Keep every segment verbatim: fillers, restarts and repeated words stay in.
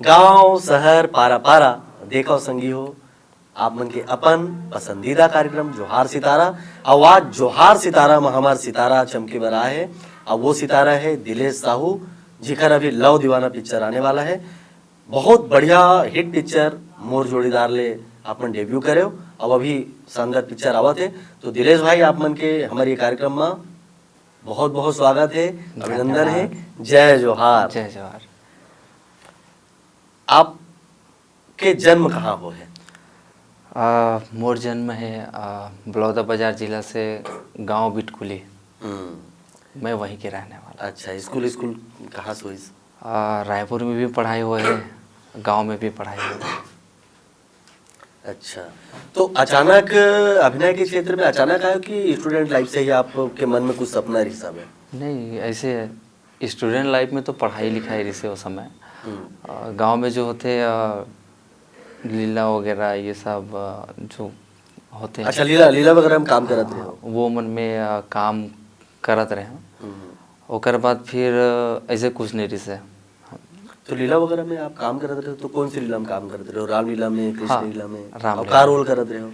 गांव, शहर, पारा पारा, देखव संगी हो, आप मन के अपन पसंदीदा कार्यक्रम जोहार सितारा। अउ आज जोहार सितारा म हमर सितारा चमके बर आए हे, अउ वो सितारा हे दिलेश साहू, जिखर अभी लव दीवाना पिक्चर आने वाला हे। बहुत बढ़िया हिट पिक्चर मोर जोड़ीदार ले आप मन डेब्यू करेव, अउ अभी शानदार पिक्चर आवत हे। तो दिलेश भाई, आप मन के हमर ये कार्यक्रम म बहुत बहुत स्वागत हे, अभिनंदन हे। धन्यवाद। जय जोहार। जय जोहार। आपके जन्म कहाँ होहे? आ, मोर जन्म हे, आ, बलौदाबाजार जिला से, गांव बिटकुली। हम्म। मैं वहीं के रहने वाला। अच्छा, स्कूल, स्कूल कहाँ से होइस? आ, रायपुर में भी पढ़ाई हुआ है, गांव में भी पढ़ाई हुआ है। अच्छा, तो अचानक अभिनय के क्षेत्र में अचानक आयो कि स्टूडेंट लाइफ से ही आपके मन में कुछ सपना रिहिस हवे? नहीं, ऐसे स्टूडेंट लाइफ में तो पढ़ाई लिखाई रिहिसे वो समय। हम्म। अ, गांव में जो होथे, अ, लीला वगैरह, ये सब, अ, जो होथे। अच्छा, लीला, लीला वगैरह में काम करत रहे हो? वो मन में, अ, काम करत रहे हो। हम्म। ओकर बाद फिर, अ, ऐसे कुछ नहीं रिहिसे। तो लीला वगैरह में आप काम करत रहे हो, तो कौन सी लीला में काम करत रहे हो? रामलीला में, कृष्ण हाँ, लीला में? रामलीला। और का रोल करत रहे हो?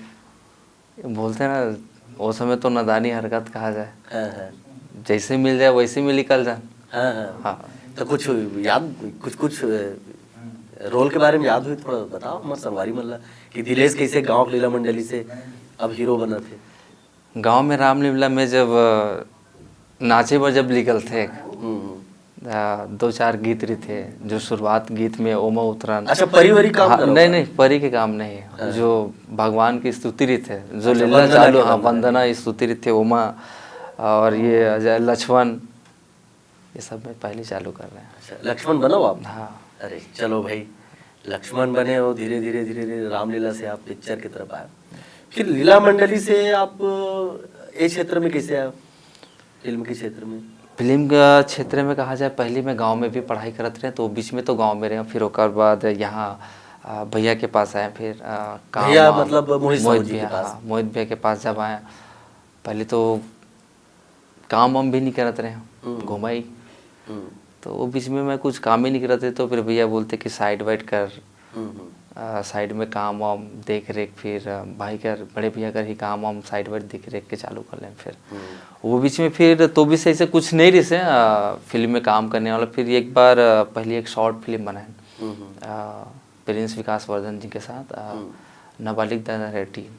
बोलते हैं ना, वो समय तो नादानी हरकत कहा जाए। हाँ, हाँ। जैसे मिल जाए, वैसे में निकल जाए। हाँ, हाँ। हाँ। तो कुछ याद, कुछ, कुछ, अ, रोल के बारे में याद हुई, थोड़ा बताओ हमर संगवारी मन ला, कि दिलेश कैसे गांव के लीला मंडली से अब हीरो बनत हे। गांव में रामलीला में जब, अ, नाचे बर जब निकलथे, हम्म, हम्म। अ, दो चार गीत रहिथे, जो शुरुआत गीत में ओमा उतरन। अच्छा, परी वरी काम हाँ, करो नहीं, का? नहीं, परी के काम नहीं। हाँ। जो भगवान की स्तुति रहिथे, जो अच्छा, लीला वंदना चालू, के हाँ, वंदना। वंदना स्तुति रहिथे, ओमा, और ये अजय लक्ष्मण, ये सब में पहली चालू कर रहे हैं। अच्छा, लक्ष्मण बनव आप? हाँ। अरे चलो भाई, लक्ष्मण बने हो, धीरे धीरे, धीरे धीरे रामलीला से आप पिक्चर की तरफ आए। फिर लीला मंडली से आप, अ, ये क्षेत्र में कैसे आए, फिल्म के क्षेत्र में? फिल्म के क्षेत्र में कहा जाए, पहले मैं गांव में भी पढ़ाई करत रहे, तो बीच में तो गांव में रहे, फिर ओकर बाद यहाँ, अ, भैया के पास आए, फिर, अ, काम भैया वाम, मतलब मोहित साहू मोहित जी के भैया, पास। हाँ, मोहित भैया के पास जब आए, पहले तो काम वाम भी नहीं करत रहे, हम्म। घुमाई। हम्म। तो वो बीच में मैं कुछ काम ही नहीं करत रहे, तो फिर भैया बोलते कि साइड वाइड कर, हम्म, हम्म। अ, साइड में काम वाम देख रेख, फिर, अ, भाई कर, बड़े भैया कर ही काम वाम साइड वाइड देख रेख के चालू कर लें फिर। हम्म। वो बीच में फिर तो भी सही से कुछ नहीं रिहिसे, अ, फिल्म में काम करने वाला। फिर एक बार, अ, पहली एक शॉर्ट फिल्म बनाए, हम्म, हम्म। अ, प्रिंस विकास वर्धन जी के साथ, अ, हम्म। नाबालिग दादा रेड्डी।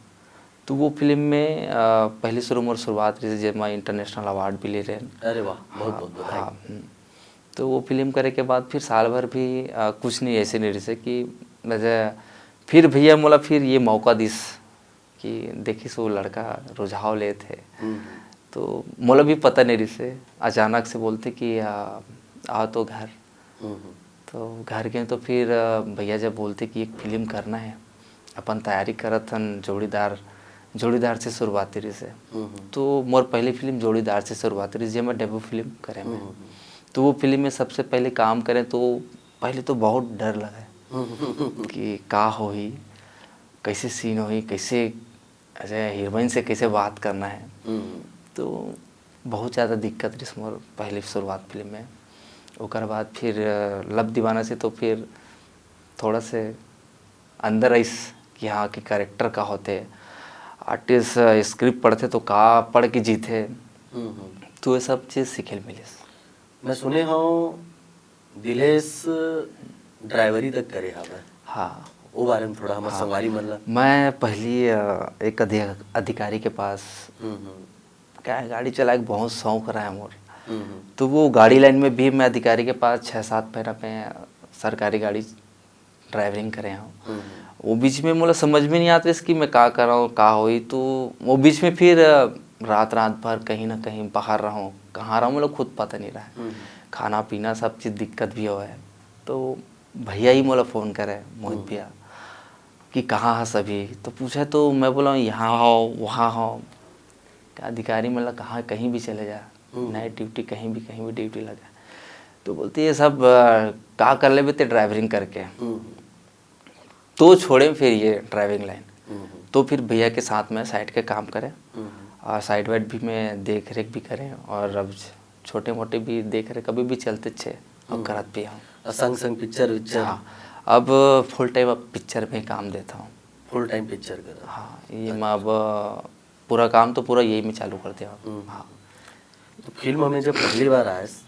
तो वो फिल्म में, अ, पहली शुरू मोर शुरुआत रहिस, जेमा इंटरनेशनल अवार्ड भी ले रहे हैं। अरे वाह, बहुत, हाँ, बहुत बधाई। हाँ, हम्म। तो वो फिल्म करे के बाद फिर साल भर भी, अ, कुछ नहीं, ऐसे नहीं रिहिसे कि वजह, फिर भैया मोला फिर ये मौका दिस कि देखिस वो लड़का रुझाव लेत हे। हम्म। तो मोला भी पता नहीं रिहिसे, अचानक से बोलते कि, "आ, आ तो घर।" हम्म, हम्म। तो घर गए तो फिर, अ, भैया जब बोलते कि एक फिल्म करना है, अपन तैयारी करत हन जोड़ीदार, जोड़ीदार से शुरुआती रिहिसे। हम्म, हम्म। तो मोर पहली फिल्म जोड़ीदार से शुरुआती रिहिसे, जेमा डेब्यू फिल्म करे मैं। हम्म, हम्म। तो वो फिल्म में सबसे पहले काम करें तो पहले तो बहुत डर लगे हम्म, हम्म, हम्म। कि का होही, कैसे सीन होही, कैसे, अच्छा, हीरोइन से कैसे बात करना है। हम्म। तो बहुत ज़्यादा दिक्कत रिहिस मोर पहली शुरुआत फिल्म में। ओकर बाद फिर, अ, लव दीवाना से तो फिर थोड़ा से अंदर आइस कि हाँ, कि कैरेक्टर का होथे। आर्टिस्ट, अ, स्क्रिप्ट पढ़थे तो का पढ़ के जीथे। हम्म, हम्म। तो ये सब चीज़ सीखे ल मिलिस। मैं सुने हूँ दिलेश ड्राइवरी तक करे हवय। हाँ। ओ बारे में थोड़ा हमर हाँ। संगवारी मन ला। मैं पहली, अ, एक अधि-, अधिकारी के पास, हम्म, हम्म। क्या है, गाड़ी चलाए के बहुत शौक रहा है मोर। हम्म, हम्म। तो वो गाड़ी लाइन में भी मैं अधिकारी के पास छः सात महीना में सरकारी गाड़ी ड्राइवरिंग करे हूँ। हम्म, हम्म। वो बीच में मोला समझ में नहीं आत रहिस कि मैं का कर रहा हूँ, का होई। तो वो बीच में फिर, अ, रात, रात भर कहीं ना कहीं बाहर रहूँ, कहाँ रहूँ, मोला खुद पता नहीं रहा। हम्म। खाना पीना सब चीज़ दिक्कत भी होवे। तो भैया ही मोला फ़ोन करे, मोहित हम्म। भैया, कि कहाँ हस अभी? तो पूछे तो मैं बोला, "यहाँ हो, वहाँ हो।" का अधिकारी मन ला कहाँ कहीं भी चले जा, हम्म। नाइट ड्यूटी कहीं भी, कहीं भी ड्यूटी लगे। तो बोलते, "ये सब, अ, का कर लेबे ते ड्राइवरिंग करके?" हम्म। तो छोड़े फिर ये ड्राइविंग लाइन। हम्म। तो फिर भैया के साथ में साइड के काम करे हम्म। और साइड वाइड भी मैं देख रेख भी करे और अब छोटे मोटे भी देख रेख अभी भी चलते छे और हम्म। करत भी हूँ। और संग संग पिक्चर विक्चर। हाँ, अब फुल टाइम अब पिक्चर में काम देता हूँ। फुल टाइम पिक्चर कर। हाँ, ये मैं अब पूरा काम तो पूरा यही में चालू कर दिया। हम्म। हाँ। तो फिल्म में जब पहली बार आयस,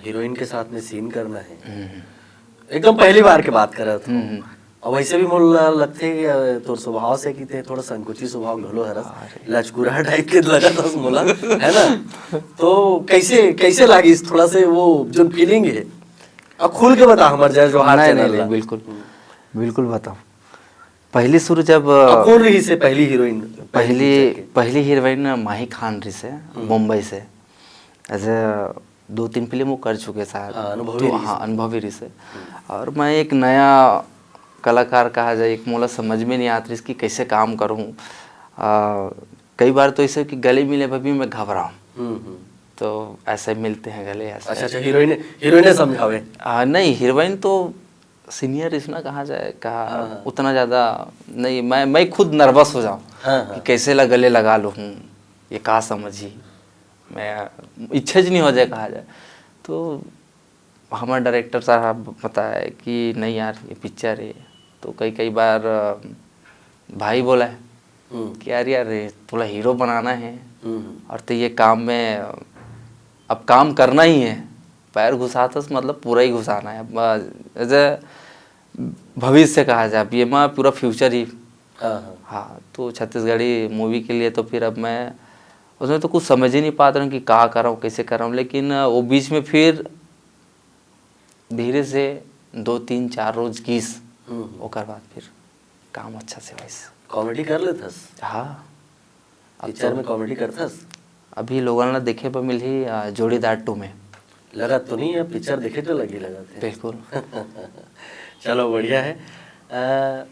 हीरोइन के साथ में सीन करना है, हम्म। एकदम पहली बार के बात करत हो। हम्म। और वैसे भी मोला लगथे कि अ, तोर स्वभाव से कि ते थोड़ा संकुची स्वभाव घलो हरस, अरे। लचकुरा टाइप के लगत हस मोला, है ना? तो कैसे, कैसे लागिस थोड़ा से वो जो फीलिंग है, अब खुल के बता हमर जय जोहार नहीं, चैनल नहीं, नहीं, ला। बिल्कुल, बिल्कुल बताओ, बिल्कुल बताओ। पहली शुरू जब अब कौन रहिस हे पहली हीरोइन? पहली पिक्चर के? पहली हीरोइन माही खान रहिस हे, मुंबई से। ऐसे दो तीन फिल्म वो कर चुके शायद। हाँ, अनुभवी तो रहिस हाँ, अनुभवी रहिस हे। और मैं एक नया कलाकार कहा जाए, एक मोला समझ में नहीं आत रहिस कि कैसे काम करूँ। आ, कई बार तो ऐसे कि गले मिले पर भी मैं घबराऊँ। हम्म, हम्म। तो ऐसे मिलते हैं गले ऐसे। अच्छा, अच्छा, हीरोइन, हीरोइन समझावे। आ, नहीं, हीरोइन तो सीनियर इस ना कहा जाए, कहा हाँ, हाँ। उतना ज़्यादा नहीं, मैं मैं खुद नर्वस हो जाऊँ हाँ, हाँ। कि कैसे ला गले लगा लूँ, ये का समझी, मैं इच्छा ज नहीं हो जाए कहा जाए। तो हमारे डायरेक्टर साहब बताए कि नहीं यार, ये पिक्चर है। तो कई कई बार अ, भाई बोला है हम्म, कि यार, यार, ये थोड़ा हीरो बनाना है हम्म, और तो ये काम में अब काम करना ही है, पैर घुसाथस मतलब पूरा ही घुसाना है। अब, अ, जैसे भविष्य कहा जाए, अब ये मैं पूरा फ्यूचर ही। हाँ, हाँ। हाँ, तो छत्तीसगढ़ी मूवी के लिए तो फिर अब मैं उसमें तो कुछ समझ ही नहीं पाता हूँ कि का कर रहा हूँ, कैसे कर रहा हूँ, लेकिन अ, वो बीच में फिर धीरे से दो तीन चार रोज गीस, हम्म, हम्म। ओकर बाद फिर काम अच्छा से होइस। कॉमेडी कर लेथस? हाँ, अब पिक्चर तो में कॉमेडी करथस? अभी लोगन ला देखे बर मिलही अ, जोड़ीदार टू में। लगत तो नहीं है, पिक्चर देखे तो लगी लगत है। बिल्कुल। चलो, बढ़िया है। अ,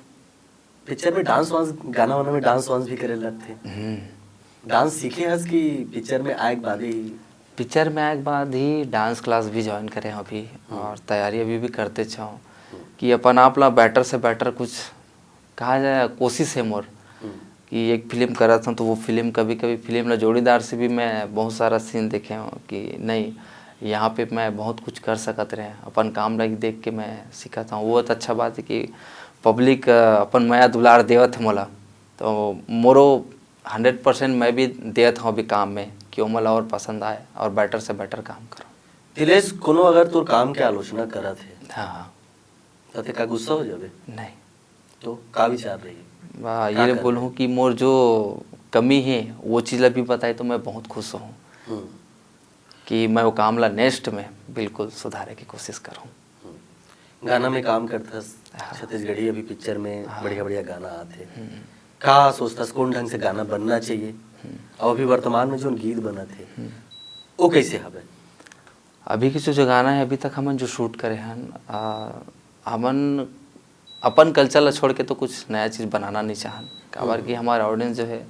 पिक्चर में डांस वांस, गाना वाना में डांस वांस भी करे लगथे। हम्म। डांस सीखे हस कि पिक्चर में आए के बाद ही? पिक्चर में आए के बाद ही डांस क्लास भी ज्वाइन करे हूँ अभी, और तैयारी अभी भी करते छो कि अपन आप ला बेटर से बेटर कुछ कहा जाए, कोशिश है मोर हम्म, कि एक फिल्म करत हूँ तो वो फिल्म, कभी कभी फिल्म ला जोड़ीदार से भी मैं बहुत सारा सीन देखे हूँ कि नहीं, यहाँ पे मैं बहुत कुछ कर सकत रहे, अपन काम ला देख के मैं सीखत हूँ। वो तो अच्छा बात है कि पब्लिक अपन मया दुलार देवत है मोला, तो मोरो हंड्रेड परसेंट मैं भी देत हूँ अभी काम में कि वो मोला और पसंद आए और बेटर से बेटर काम करूँ। तिलेश, कोनो अगर तोर काम के आलोचना करत है हाँ, हाँ। तो ते का गुस्सा हो जाबे? नहीं, तो का विचार रही? बा, का ये कर बोलूँ कि मोर जो कमी है वो चीज़ ला भी बताए तो मैं बहुत खुश हूँ हम्म, कि मैं वो काम ला नेक्स्ट में बिल्कुल सुधारे की कोशिश करूँ। हम्म। गाना में काम करथस, हाँ। छत्तीसगढ़ी अभी पिक्चर में हाँ। बढ़िया बढ़िया गाना आथे। हम्म। का सोचथस, कौन ढंग से गाना बनना चाहिए? और अभी वर्तमान में जो गीत बनत है, हम्म। वो कैसे हवे? अभी के जो जो गाना है, अभी तक हमन जो शूट करे हन, आ, हमन अपन कल्चर ला छोड़ के तो कुछ नया चीज़ बनाना नहीं चाहन, काबर कि हमारे ऑडियंस जो है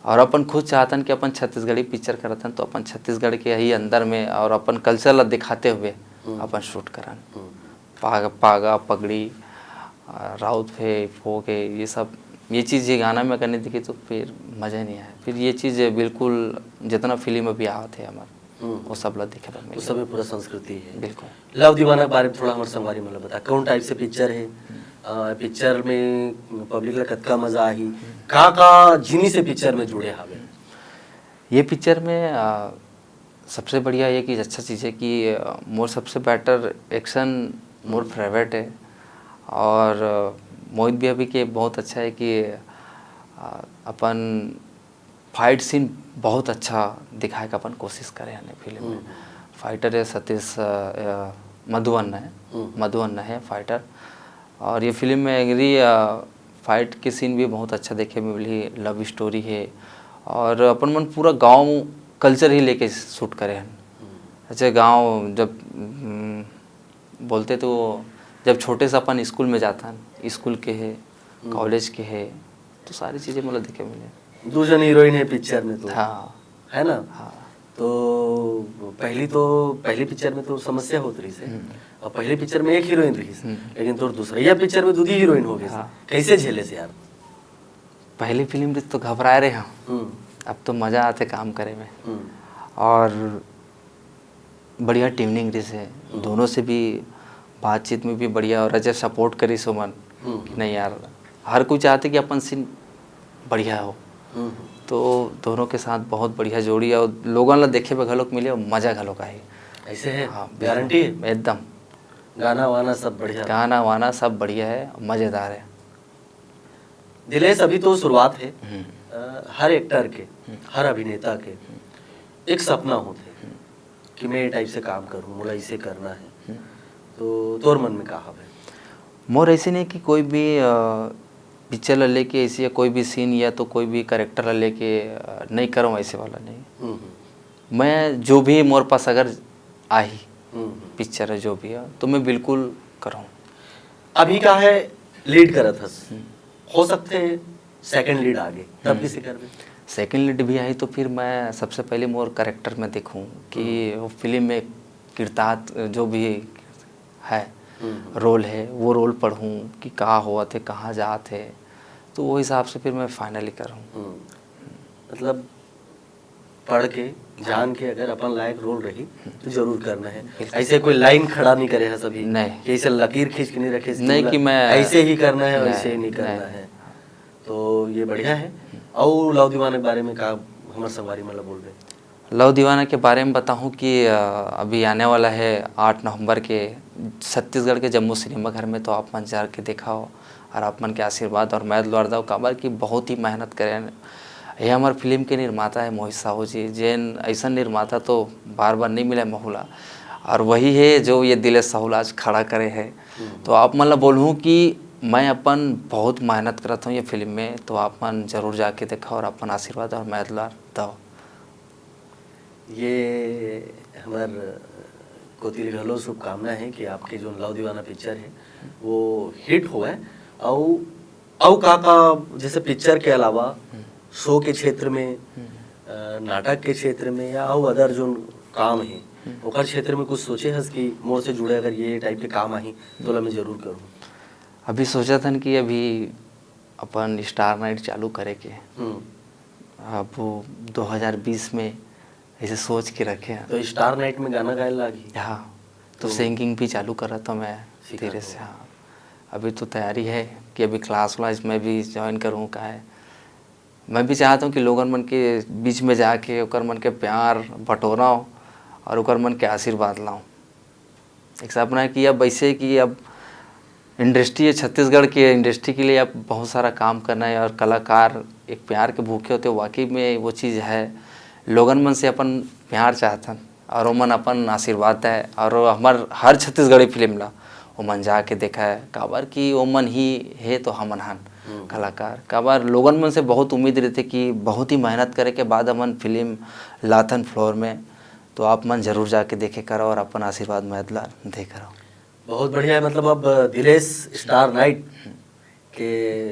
और अपन खुद चाहतन कि अपन छत्तीसगढ़ी पिक्चर करत हन तो अपन छत्तीसगढ़ के ही अंदर में और अपन कल्चर ला दिखाते हुए अपन शूट करन। पाग पागा पगड़ी, आ, राउत फे फोक है, ये सब, ये चीज़ ये गाना में अगर नहीं दिखी तो फिर मज़ा नहीं आए। फिर ये चीज़ बिल्कुल जितना फिल्म अभी आवत है हमार, हम्म। वो सब ला देखे बर उस मिले। समय पूरा संस्कृति है। बिल्कुल। लव दीवाना के बारे में थोड़ा हमारे संगवारी मन ला बता, कौन टाइप से पिक्चर है? आ, पिक्चर में पब्लिक ला कतका मजा आही? का का जिनिस से पिक्चर में जुड़े हावे? ये पिक्चर में आ, सबसे बढ़िया ये कि अच्छा चीज़ है कि आ, मोर सबसे बेटर एक्शन मोर फेवरेट है, और आ, मोहित भी अभी के बहुत अच्छा है कि आ, अपन फाइट सीन बहुत अच्छा दिखाए का अपन कोशिश करे हैं फिल्म में। फाइटर है सतीश, आ, आ, मधुअन है, मधुअन है फाइटर। और ये फिल्म में एंग्री फाइट के सीन भी बहुत अच्छा देखे में मिली, लव स्टोरी है और अपन मन पूरा गांव कल्चर ही लेके शूट करे हैं। अच्छा, गांव जब हम्म, बोलते तो जब छोटे से अपन स्कूल में जाता है, स्कूल के है, कॉलेज के है, तो सारी चीज़ें मतलब देखे मिले। दो जन हीरोइन है पिक्चर में तो, हाँ। है ना? हाँ। तो पहली तो पहली पिक्चर में तो समस्या होत रही से, और पहली पिक्चर में एक हीरोइन रही से, लेकिन तो दूसरा पिक्चर में दो हीरोइन हो गई से। हाँ। कैसे झेले से यार? पहली फिल्म रही तो घबराए रहे हम, हम्म, अब तो मज़ा आते काम करे में। हम्म, और बढ़िया ट्यूनिंग रही से, दोनों से भी बातचीत में भी बढ़िया और अजय सपोर्ट करिस ओमन। हम्म। नहीं यार, हर कोई चाहते कि अपन सीन बढ़िया हो। हम्म। तो दोनों के साथ बहुत बढ़िया जोड़ी और लोगन ला देखे बर घलोक मिले और मजा घलोक आही। ऐसे है? हाँ, बिल्कुल। गारंटी है? एकदम। गाना वाना सब बढ़िया? गाना वाना सब बढ़िया है, मजेदार है। दिलेश, अभी तो शुरुआत है। हम्म। अ, हर एक्टर के, हम्म। हर अभिनेता के हम्म। एक सपना होथे हम्म। कि मैं ये टाइप से काम करूँ, मोला इसे करना है। हम्म। तो तोर मन में का हवे? मोर ऐसे नहीं कि कोई भी, अ, पिक्चर ला लेके ऐसे या कोई भी सीन या तो कोई भी कैरेक्टर ला लेके, अ, नहीं करऊँ, ऐसे वाला नहीं। हम्म, हम्म। मैं जो भी मोर पास अगर आही हम्म, हम्म। पिक्चर है जो भी है, तो मैं बिल्कुल करऊँ। अभी का है, लीड करत हस, हम्म। हो सकथे सेकंड लीड आगे, तब हम्म। किसे करबे? सेकंड लीड भी आई तो फिर मैं सबसे पहले मोर कैरेक्टर में देखूँ कि हम्म। वो फिल्म में किरदार जो भी है, हम्म। रोल है, वो रोल पढ़ूँ कि का होवत है, कहाँ जात है, तो वो हिसाब से फिर मैं फाइनली करहूँ। हम्म। मतलब पढ़ के, जान के अगर अपन लायक रोल रही, तो जरूर करना है। बिल्कुल। ऐसे कोई लाइन खड़ा नहीं करे है सभी, नहीं। कि ऐसे लकीर खींच के नहीं रखे, नहीं मतलब कि मैं ऐसे ही करना है, नहीं, वैसे ही नहीं करना नहीं। है। तो ये बढ़िया है। अउ लव दीवाना के बारे में का हमर संगवारी मन ला बोलबे? लव दीवाना के बारे में बताऊं कि, अ, अभी आने वाला है आठ नवंबर के छत्तीसगढ़ के जम्मू सिनेमा घर में, तो आप मन जाके देखाओ और आप मन के आशीर्वाद और मया दुलार दव, काबर कि बहुत ही मेहनत करे। ये हमर फिल्म के निर्माता है मोहित साहू जी, जेन ऐसन निर्माता तो बार बार नहीं मिला महू ला, और वही है जो ये दिलेश साहू ला आज खड़ा करे है। हम्म। तो आप मन ला बोलूँ कि मैं अपन बहुत मेहनत करत हूँ ये फिल्म में, तो आप मन जरूर जाके देखा और अपन आशीर्वाद और मया दुलार दव। ये हमर कोति ले घलो शुभकामना है कि आपके जो लव दीवाना पिक्चर है, वो हिट होवय। अउ, अउ का का, जैसे पिक्चर के अलावा हम्म। शो के क्षेत्र में, हम्म। अ, नाटक के क्षेत्र में या अउ अदर जो काम है, हम्म। ओकर क्षेत्र में कुछ सोचे हस कि मोर से जुड़े अगर ये टाइप के काम आही, तो हम्म। ला मैं जरूर करूँ? अभी सोचत हन कि अभी अपन स्टार नाइट चालू करे के। हम्म। अब वो दो हज़ार बीस में ऐसे सोच के रखे हैं। तो स्टार नाइट में गाना गाए लागही? हाँ, तो तो सिंगिंग भी चालू करा था मैं सीखा धीरे तो। से। हाँ, अभी तो तैयारी है कि अभी क्लास व्लास मैं भी ज्वाइन करूँ, का है, मैं भी चाहता हूँ कि लोगन मन के बीच में जाके ओकर मन के प्यार बटोराऊँ और ओकर मन के आशीर्वाद लाऊँ। एक सपना है कि अब ऐसे कि अब इंडस्ट्री है, छत्तीसगढ़ के इंडस्ट्री के लिए अब बहुत सारा काम करना है और कलाकार एक प्यार के भूखे होते, वाकई में वो चीज़ है। लोगन मन से अपन प्यार चाहथन और ओमन अपन आशीर्वाद है और हमर हर छत्तीसगढ़ी फिल्म ला ओमन जाके देखा है, काबर कि ओमन ही है तो हमन हन हम्म। कलाकार। काबर लोगन मन से बहुत उम्मीद रहते कि बहुत ही मेहनत करे के बाद हमन फिल्म लाथन फ्लोर में, तो आप मन जरूर जाके देखे करो और अपन आशीर्वाद मया दुलार दे करो। बहुत बढ़िया है, मतलब अब दिलेश स्टार नाइट के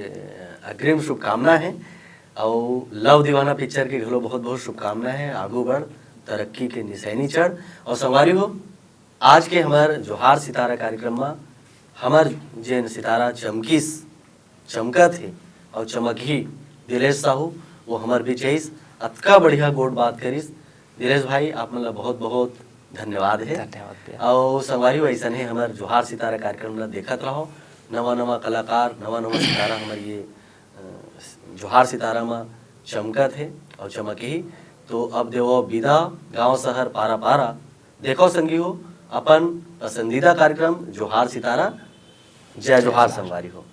अग्रिम शुभकामना है, और लव दीवाना पिक्चर के घलो बहुत बहुत शुभकामना है। आगू बढ़, तरक्की के निसैनी चढ़। और संगवारी हो, आज के हमार जोहार सितारा कार्यक्रम में हमार जेन सितारा चमकिस, चमकत हे और चमकही दिलेश साहू, वो हमर बीच आइस, अतका बढ़िया गोठ बात करिस। दिलेश भाई, आप मन ला बहुत बहुत धन्यवाद हे। धन्यवाद भैया। और संगवारी हो, ऐसन हे हमर जोहार सितारा कार्यक्रम ला देखत रहो, नवा नवा कलाकार, नवा नवा सितारा हमर ये, अ, जोहार सितारा मा चमकत हे और चमकही। तो अब देवो विदा, गांव शहर पारा पारा। देखो संगी हो, अपन पसंदीदा कार्यक्रम जोहार सितारा। जय जोहार संगवारी हो।